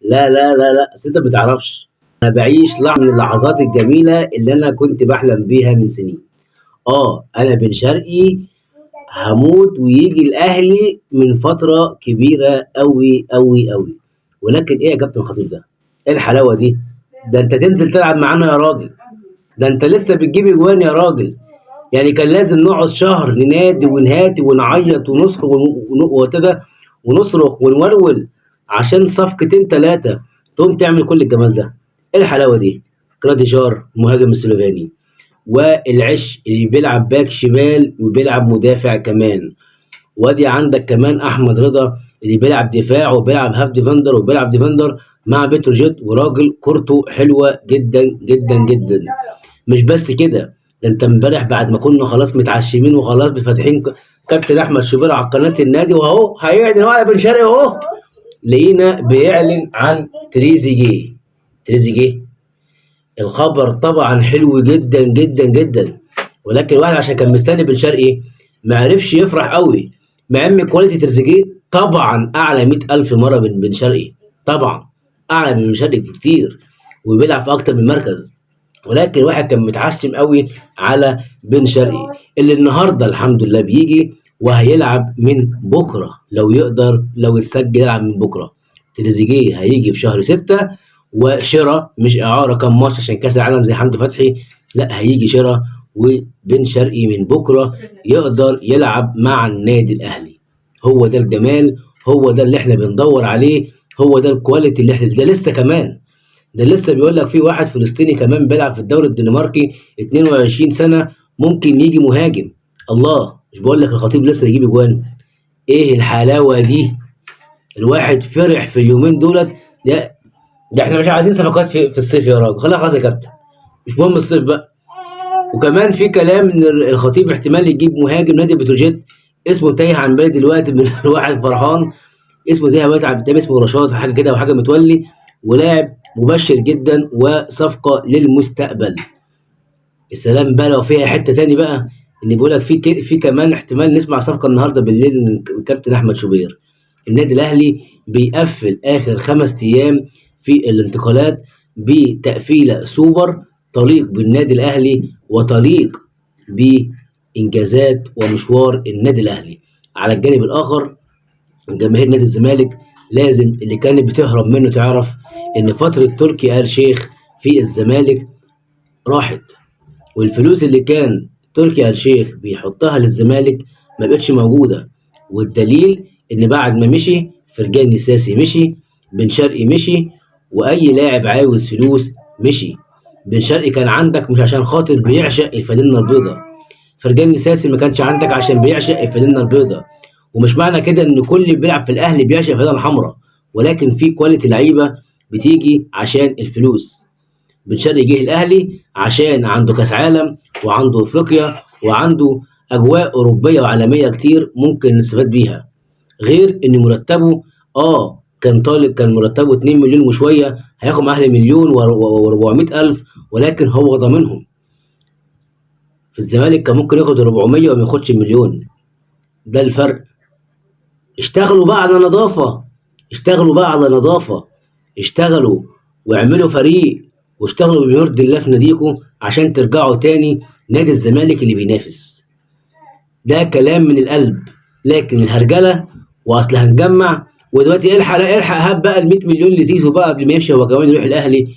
لا لا لا لا، أصل أنت ما بتعرفش. أنا بعيش لحظة من اللحظات الجميلة اللي أنا كنت بحلم بيها من سنين. أنا بن شرقي هموت ويجي الأهلي من فترة كبيرة أوي أوي أوي. ولكن إيه يا كابتن خطيب ده؟ إيه الحلاوة دي؟ ده أنت تنزل تلعب معانا يا راجل، ده أنت لسه بتجيب أجوان يا راجل. يعني كان لازم نقعد شهر ننادي ونهاتي ونعيط ونصرخ ونصرخ ونولول عشان صفقتين تلاتة تقوم تعمل كل الجمال ده. ايه الحلاوة دي؟ جراديشار مهاجم السلوفاني، والعش اللي بيلعب باك شمال وبيلعب مدافع كمان، وادي عندك كمان احمد رضا اللي بيلعب دفاع وبيلعب half defender وبيلعب defender مع بتروجيت، وراجل كورته حلوة جدا جدا جدا. مش بس كده، ده انت امبارح بعد ما كنا خلاص متعشمين وخلاص فاتحين كابتن احمد شوبير على قناة النادي وهو هيعلن هو على بن شرقي اهو، لقينا بيعلن عن تريزيجيه. تريزيجيه الخبر طبعا حلو جدا جدا جدا، ولكن الواحد عشان كان مستني بن شرقي ما عرفش يفرح قوي، مع ان quality تريزيجيه طبعا اعلى 100,000 مرة من بن شرقي، طبعا اعلى من بن شرقي بكتير، وبيلعب في اكتر من مركز، ولكن الواحد كان متعشم قوي على بن شرقي اللي النهارده الحمد لله بيجي وهيلعب من بكره لو يقدر، لو اتسجل يلعب من بكره. تريزيجيه هيجي في شهر 6، وشراء مش اعاره كام ماتش عشان كاس العالم زي حمدي فتحي، لا هيجي شراء، وبن شرقي من بكره يقدر يلعب مع النادي الاهلي. هو ده الجمال، هو ده اللي احنا بندور عليه، هو ده ال quality اللي احنا ده لسه كمان، ده لسه بيقول لك في واحد فلسطيني كمان بيلعب في الدوري الدنماركي 22 سنة ممكن يجي مهاجم. الله، مش بقول لك الخطيب لسه يجيب اجوان. ايه الحلاوة دي؟ الواحد فرح في اليومين دولت. ده احنا مش عايزين صفقات في الصيف يا راجل، خلاص خلاص يا كابتن، مش مهم الصيف بقى. وكمان في كلام ان الخطيب احتمال يجيب مهاجم نادي بتروجيت اسمه تايه عن بالي دلوقتي، من الواحد فرحان اسمه تايه عن بالي، اسمه رشاد حاجة كده وحاجه متولي، ولاعب مبشر جدا وصفقه للمستقبل. السلام بقى لو فيها حتة تاني بقى، ان بيقول لك في كمان احتمال نسمع صفقة النهارده بالليل من كابتن احمد شوبير. النادي الاهلي بيقفل اخر 5 ايام في الانتقالات بتقفيله سوبر تليق بالنادي الاهلي وتليق بانجازات ومشوار النادي الاهلي. على الجانب الاخر جماهير نادي الزمالك لازم اللي كانت بتهرب منه تعرف ان فترة تركي آل شيخ في الزمالك راحت، والفلوس اللي كان تركي آل شيخ بيحطها للزمالك ما بقتش موجودة. والدليل ان بعد ما مشي فرجاني ساسي مشي، بن شرقي مشي، واي لاعب عاوز فلوس مشي. بن شرقي كان عندك مش عشان خاطر بيعشق الفانلة البيضاء، فرجاني ساسي ما كانش عندك عشان بيعشق الفانلة البيضاء. ومش معنى كده ان كل اللي بيلعب في الاهلي بيعشق الفانلة الحمراء، ولكن في quality لعيبة بتيجي عشان الفلوس. بن شرقي جه الاهلي عشان عنده كاس عالم وعنده افريقيا وعنده اجواء اوروبية وعالميه كتير ممكن نستفاد بيها، غير ان مرتبه كان طالب، كان مرتبه 2 مليون وشوية، هياخد مع الاهلي مليون وأربعمية الف، ولكن هو ضامنهم. في الزمالك كان ممكن ياخد 400 وما ياخدش مليون. ده الفرق. اشتغلوا بقى على نظافة، اشتغلوا بقى على نظافة، اشتغلوا واعملوا فريق، واشتغلوا بما يرضي الله في ناديكم عشان ترجعوا تاني نادي الزمالك اللي بينافس. ده كلام من القلب، لكن الهرجله واصل هنجمع ودلوقتي الحق الحق هات بقى ال 100 مليون لزيزو بقى قبل ما يمشي هو كمان يروح الاهلي.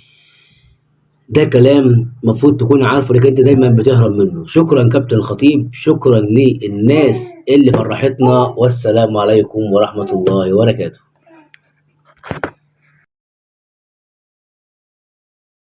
ده كلام المفروض تكون عارفه، لكن انت دايما بتهرب منه. شكرا كابتن الخطيب، شكرا للناس اللي فرحتنا، والسلام عليكم ورحمة الله وبركاته.